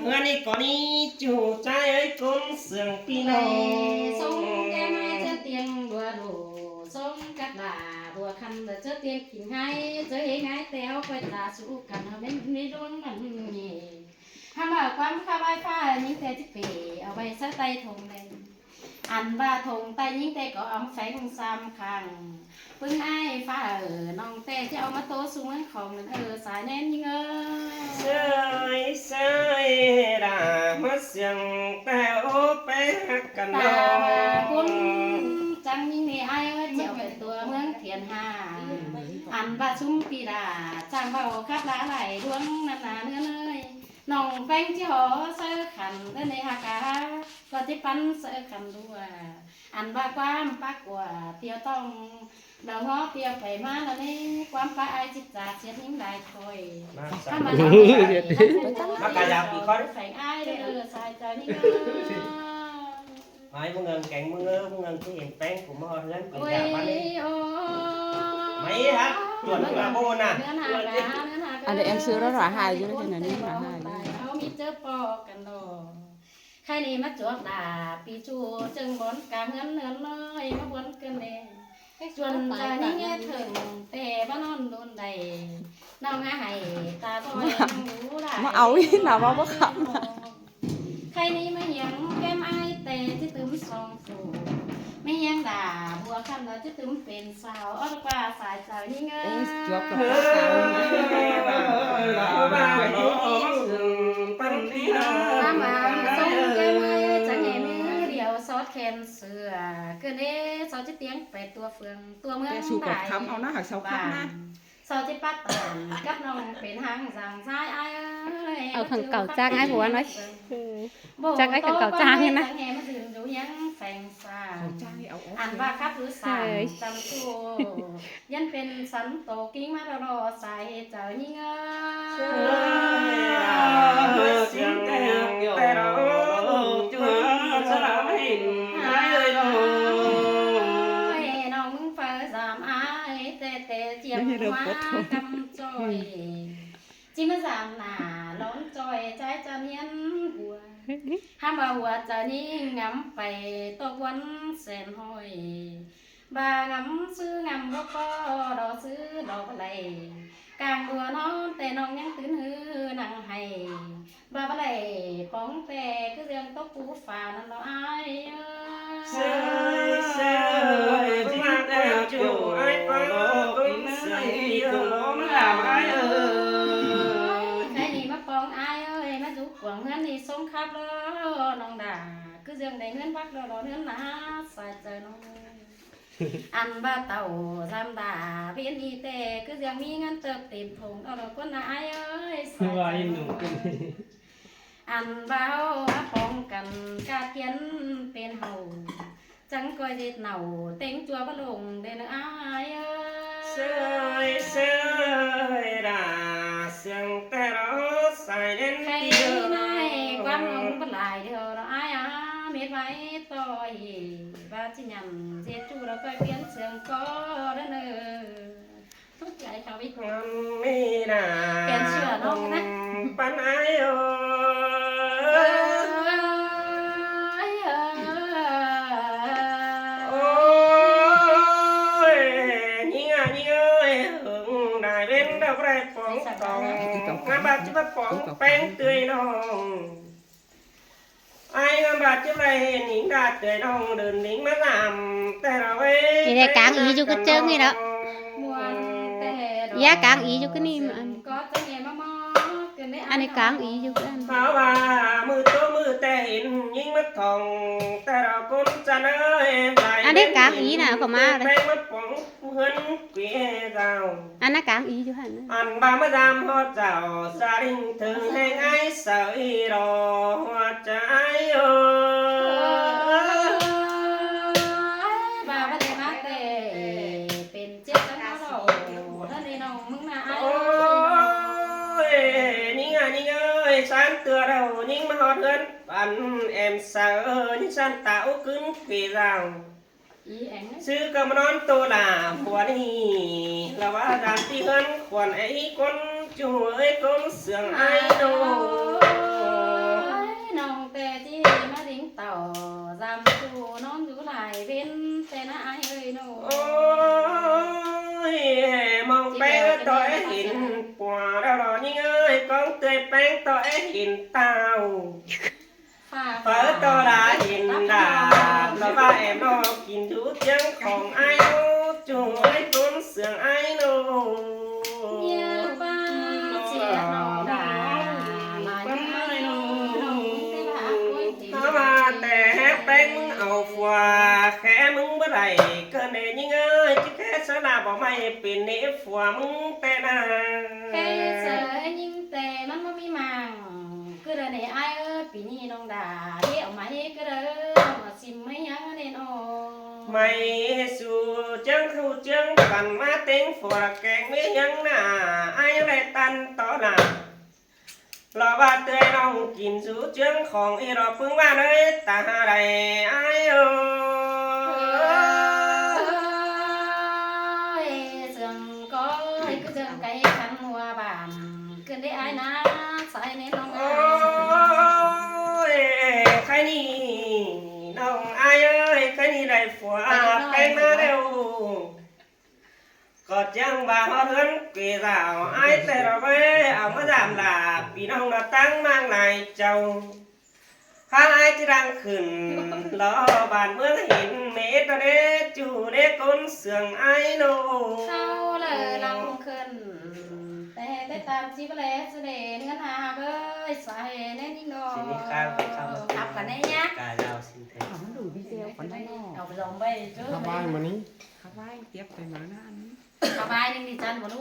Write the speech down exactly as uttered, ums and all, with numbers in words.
Hứa ꞌnị ꞌcọ ꞌnị ꞌchu ꞌchái ới ꞌcốn sương ꞌpi ꞌnọng. Sống kem ái ꞌchớ tiêng bua đổ, sống cắp lả bua khăn lả ꞌchớ tiêng kin ꞌhái, ꞌchớ ꞌhế ꞌhái ꞌtẹ ók ꞌquái ta sú căn hảư ꞌmí ꞌmí ꞌluống ꞌmắn ꞌnị. ꞌHăm hảư ꞌquám khắp ái ꞌphạ ꞌnhính ꞌtẹ ꞌchí pể, au ꞌvạy sáư ꞌtay thông đen. Ăn ꞌva thông ꞌtay ꞌnhính ꞌtẹ ꞌcọ au ꞌmá phéng sam khang. ꞌPứng ái ꞌphạ ꞌnọng ꞌtẹ ꞌchí au ꞌmá ꞌtố sú ꞌmướng khong ꞌnặn ꞌsai ꞌnén ꞌnhính ới. ꞌSới ꞌsới đa ꞌmá siêng ꞌtẹ ố pé căn ꞌtá ꞌnọng. ꞌCốn chắng ꞌnhính ꞌnị ái ới, ꞌchẹo pên tua ꞌmướng thiên hà. Ăn ꞌva sum ꞌpi đa chắng ꞌvạu khắp lả lai ꞌluống ꞌnặn ꞌnớ ꞌnới. ꞌNọng phéng ꞌchí hảư sáư khăn ꞌnớ ꞌnị hả ca. ꞌCọ ꞌchí păn sáư khăn ꞌlua. Ăn ꞌva ꞌquám pák ꞌcọ ꞌtiếu ꞌtong, đaư ꞌhó ꞌtiếu pay ꞌmá ꞌnặn ꞌnị, ꞌquám pák ái ꞌchí cha siết ꞌnhính lai thôi. ꞌMá ca dao ꞌpi khót. Phéng ái đaư ꞌsai chaư ꞌnhính ới. Ái ꞌmướng ꞌnưng kéng ꞌmướng ꞌnưng ꞌchí hên phéng ꞌcọ ꞌmá ꞌhọt ꞌhướn ꞌpi đa ꞌvắn ꞌnị. ꞌMáy hả? Chuột ꞌmá ꞌmá ꞌnặn. Ăn đe em sư ꞌló ꞌlạ hả dú ꞌnị ꞌnặn ꞌnị ꞌlạ hả dú. Au ꞌmí ꞌchớ ꞌpọ căn ꞌnọ. Khay ꞌnị ꞌmá chuốp đa ꞌpi ꞌchu ꞌchương bón cám ꞌhướn ꞌnươn ꞌnọi ꞌmá bón cơn đe. Chuôn chaư ꞌnhính ꞌnhé thửng ꞌtẹ bá ꞌnọn đôn đảy. ꞌNọng ꞌa hảy ta thôi ꞌnọng đú đảy. ꞌMá au ꞌnị ꞌnạ ꞌva báu khắm. Khay ꞌnị ꞌmá hiêng kem ái ꞌtẹ ꞌchí tứm song phủ. ꞌMá hiêng đa bua khăn đa ꞌchí tứm pên sao ót ꞌquá ꞌsai chaư ꞌnhính ới. Ôi, chuốp ꞌcọ pák sao. ꞌMá ꞌmá sống kem ái chắng hên ꞌmí điêu sót khen sửa. ꞌCọ ꞌnị sau ꞌchí tiêng pay tua phường tua ꞌmướng. ꞌTẹ su ꞌcọ đảy khắm au ꞌnạ hả sau khắp ꞌnạ. Sau ꞌchí pắt tản cắp ꞌnọng pên hang dăm ꞌsái ái ới. Au khăn cảu chang ái hua ꞌnọi. Chang ái khăn cảu chang ꞌnị ꞌnạ. Chắng hên ꞌmá dưn dú hiêng pheng sa. Ăn ꞌva khắp ứ sa. Ơi. Chăm su. ꞌDiến pên sắn tô kính ꞌmá ꞌlọ ꞌlọ ꞌsai chaư ꞌnhính ới. Ơi, ꞌnọng ꞌmướng phaư dăm ái ꞌtẹ ꞌtẹ chiêm hoa căm ꞌchoi. ꞌChí ꞌmá dăm nả lón ꞌchoi ꞌchái ꞌchăn hiến hua. ꞌHăm ꞌva hua chaư ꞌnhính ngắm pay ꞌtọ ꞌquán sen ꞌhọi. ꞌVa ngắm ꞌsứ ngắm báu ꞌcọ, đo ꞌsứ đo báu đảy. Cang đua ꞌnón ꞌtẹ ꞌnọng ꞌnhắng tứn ꞌhứ ꞌnăng hảy. ꞌVa báu đảy póng ꞌtẹ ꞌcứ ꞌdương tốc pú pha ꞌnặn ꞌnọ ái ới. ꞌSới ꞌsới ꞌmá ꞌquám ꞌchu ái ꞌpá ꞌcốn sương ꞌpi ꞌnọng ꞌmá ꞌlạ ái ới. Khay ꞌnị ꞌmá póng ái ới, ꞌmá dú cuông ꞌhướn ꞌnị sống khắp ꞌló ꞌnọng đa. ꞌCứ ꞌdương đảy ꞌhướn bắc ꞌló ꞌló ꞌhướn ꞌnạ ꞌsai chaư ꞌnọng. Ăn ꞌva tảu dăm đa ꞌviến ꞌnị ꞌtẹ ꞌcứ ꞌdương ꞌmí ꞌngớn tớp têm thông ꞌló ꞌló ꞌcốn ꞌnạ ái ới ꞌsai chaư ꞌnọng. Ăn ꞌva ꞌháu ꞌmá póng căn ꞌca kiến pên hảư. Chắng ꞌcoi ꞌdệt nảu téng ꞌchua báu lông đen ái ới. ꞌSới ꞌsới đa siêng ꞌtẹ ꞌló ꞌsai đen. Khay ꞌtiếu ꞌnị ꞌquám ꞌnọng báu lai điêu ꞌló ái a, mết ꞌvạy ꞌtoi. ꞌVa ꞌchí nhẳn ꞌdệt ꞌchu ꞌló ꞌcoi piến siêng ꞌcọ đaư ꞌnớ. Thúc đảy khảu ꞌnị. Ăn ꞌmí đa pên sửa ꞌnọng ꞌnạ. Păn ái ới. Ơi, ơi, ơi. Ôi, ꞌnhính ꞌnạ ꞌnhính ơi, hưng đảy ꞌvến đaư báu đảy póng tỏng. Ngắm ꞌva ꞌchí ꞌmá póng peng tươi ꞌnọng. Ái ngắm ꞌva ꞌchí đảy hên ꞌnhính đa tươi ꞌnọng đưn ꞌnhính ꞌmá dăm ꞌtẹ ꞌló ới. ꞌNị đảy cáng ꞌí dú ꞌcứ ꞌchương ꞌnị ꞌló. ꞌDa cáng ꞌí dú ꞌcứ ꞌnị ꞌmá ăn. Ăn ꞌnị cáng ꞌí dú ꞌcứ ăn. Hảư ꞌva ꞌmự ꞌtố ꞌmự ꞌtẹ hên ꞌnhính ꞌmá thỏng ꞌtẹ ꞌló ꞌcốn chăn ới. Ăn ꞌnị cáng ꞌí ꞌnạ, khảu ꞌmá đaư. Peng ꞌmá póng ꞌhướn quí dao. Ăn ꞌnạ cáng ꞌí dú hẳn. Ăn ꞌva ꞌmá dăm ꞌhọt dao, gia đình thường hay ái saư ꞌí ꞌló ꞌhọt chaư ái ới. ꞌVa báu đảy ꞌmá ꞌtẹ pên chiếc tắm áo đỏ. Ôi, ꞌnhính ꞌnạ ꞌnhính ơi, ꞌsán tưa đaư ꞌnhính ꞌmá ꞌhọt ꞌhướn. Ăn em saư ꞌnhính ꞌsán ta ú ꞌcứn quí dao. ꞌSứ ꞌcọ ꞌmá ꞌnón tô lả hua ꞌnị, ꞌlẹo ꞌva dăm ꞌti ꞌhướn khuôn é ꞌcốn ꞌchu ới ꞌcốn sương ái ꞌnọ. pên ꞌtạu. Phá ꞌtoi đa hên đa, lỏ ꞌva êm ꞌnọ kin dú ꞌchương khong ải ꞌnô, ꞌchu ải ꞌcốn sương ải ꞌnô. Hák ꞌva ꞌtẹ ꞌpéng ꞌmứng au phua khé ꞌmứng báu đảy, ꞌcọ ꞌnị ꞌnhính ơi, ꞌchí khé sáư ꞌna báu ꞌmạy pên ꞌnị phua ꞌmứng ꞌtẹ ꞌna. Khé sáư ꞌnhính ꞌtẹ ꞌmắn báu ꞌmí măng. ꞌCứ đaư ꞌnị ải ới, pi ꞌnị ꞌnọng đa ꞌdệt au ꞌmạy ꞌcứ đaư, ꞌnọng ꞌsịn ꞌmạy ꞌnhắng ꞌnị ꞌnớ. ꞌMạy ꞌsứ ꞌchương khảu ꞌchương păn ꞌmá ꞌtếng phua kéng ꞌmí ꞌnhắng ꞌna, ải ꞌnhắng đảy ꞌtan tó ꞌna. Lỏ ꞌva ꞌtưa ꞌnọng kin dú ꞌchương khong ꞌnị lỏ ꞌpứng ꞌva ꞌnị ta ha đảy ải ới. Ôi, sương ꞌcọ ꞌcứ sương cay khăn hua bản, ꞌcứn đảy ải ꞌna, sai ꞌnị ꞌnọng ải. Ôi, khay ꞌnị ꞌnọng ải ới, khay ꞌnị đảy phua ꞌpéng ꞌmá ꞌlẹo. ꞌCọ ꞌchắng ꞌva ꞌhọt ꞌhướn quê dảo ải ꞌtẹ lỏ ꞌvạy, au ꞌmá dăm lả ꞌpi ꞌnọng ꞌnọ ꞌtáng ꞌmáng lai chảu. Hák ải ꞌchí đang khửn lỏ bản ꞌmướng hên mết ꞌnê, ꞌchu ꞌnê ꞌcốn sương ải ꞌnô. Sau lỏ lăng khửn, ꞌtẹ ꞌtẹ tam ꞌchí báu ꞌlé ꞌsứ đê ꞌngớn ha ꞌcới, sai ꞌnê ꞌnhính ꞌnớ. Khắp cả ꞌnê nhá. Cả dảo xin thầy. Au ꞌmắn đu video của nó. Au dòng ꞌvạy chứ. Khắp ꞌvạy ꞌmắn ꞌnị. Khắp ꞌvạy tiếp ꞌtẹ ꞌmắn ꞌnặn. Khắp ꞌvạy ꞌnhính đi chăn ꞌmắn đu.